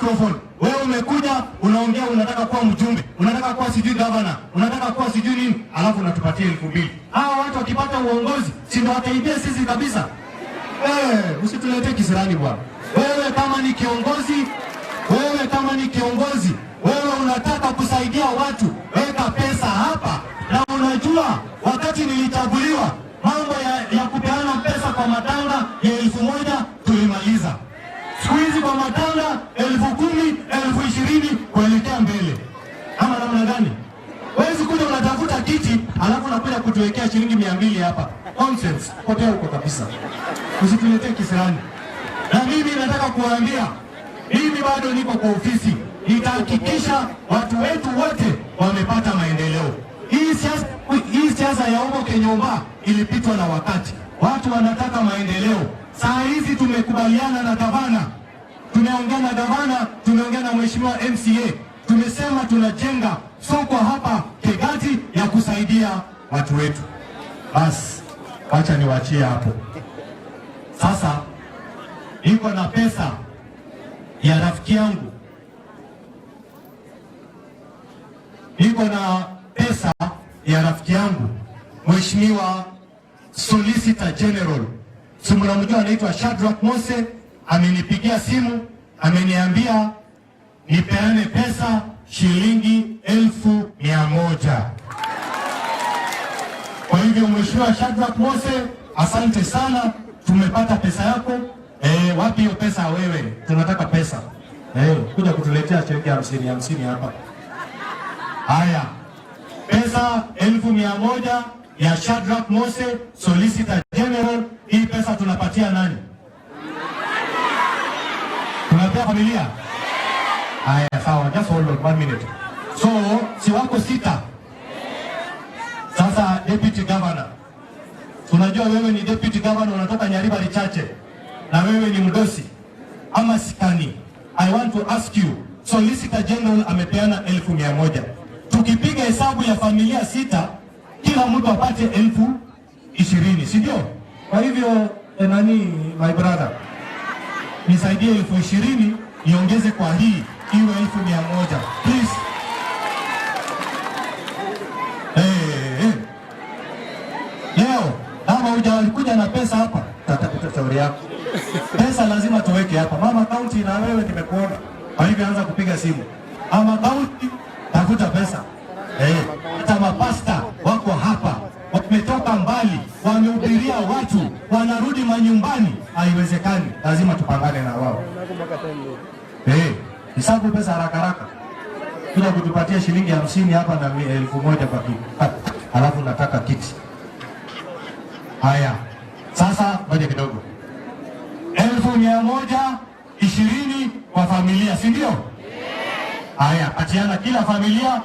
microphone. Wewe umekuja unaongea, unataka kuwa mjumbe, unataka kuwa sijui governor, unataka kuwa sijui nini, alafu unatupatia 2000. Hawa watu wakipata uongozi, si ndio wataibia sisi kabisa? Usituletee kisirani bwana. Wewe kama ni kiongozi, wewe kama ni kiongozi, wewe unataka kusaidia watu, weka pesa hapa. Na unajua wakati nilichaguliwa, mambo ya kupeana pesa kwa matanga ya 1000 tulimaliza. Siku hizi kwa matanga 10,000, 20,000 kuelekea mbele, ama namna gani? Huwezi kuja unatafuta kiti alafu unakuja kutuwekea shilingi 200 hapa. Nonsense, potea huko kabisa, usituletee kisirani. Na mimi nataka kuwaambia, mimi bado niko kwa ofisi, nitahakikisha watu wetu wote wamepata maendeleo. Hii siasa ya Oboke Nyumba ilipitwa na wakati. Watu wanataka maendeleo. Saa hizi tumekubaliana na gavana, tumeongea na gavana, tumeongea na mheshimiwa MCA, tumesema tunajenga soko hapa Kegati ya kusaidia watu wetu. Basi wacha niwaachie hapo. Sasa niko na pesa ya rafiki yangu, niko na pesa ya rafiki yangu Mheshimiwa Solicitor General, si mnamjua, anaitwa Shadrack Mose. Amenipigia simu, ameniambia nipeane pesa shilingi 100,000. Kwa hivyo Mheshimiwa Shadrack Mose, asante sana, tumepata pesa yako. Wapi hiyo pesa wewe? Tunataka pesa. Kuja kutuletea shilingi hamsini hamsini hapa. Haya, pesa 100,000 ya Shadrack Mose, Solicitor General. Hii pesa tunapatia nani? Tunapea familia? Haya, sawa, just hold on one minute. So, si wako sita. Sasa deputy governor, tunajua wewe ni deputy governor unatoka Nyaribari Chache na wewe ni mdosi ama sikani. I want to ask you, Solicitor General amepeana 100,000. Tukipiga hesabu ya familia sita, kila mtu apate 20,000, si ndio? Kwa hivyo nani, my brother, nisaidie 20,000 niongeze kwa hii iwe 100,000, please. Hey, hey. Leo kama hujakuja na pesa hapa, tatakuta shauri yako. Pesa lazima tuweke hapa. Mama County, na wewe nimekuona, kwa hivyo anza kupiga simu. Mama County, tafuta pesa. Hata mapasta wako hapa, wametoka mbali, wamehubiria watu, wanarudi manyumbani. Haiwezekani, lazima tupangane na wao. Hesabu pesa haraka haraka, kuja kutupatia shilingi 50 hapa na 1000 kwa kikapu, alafu nataka kiti. Haya, sasa ngoja kidogo, 120,000 kwa familia, si ndio? Haya, patiana kila familia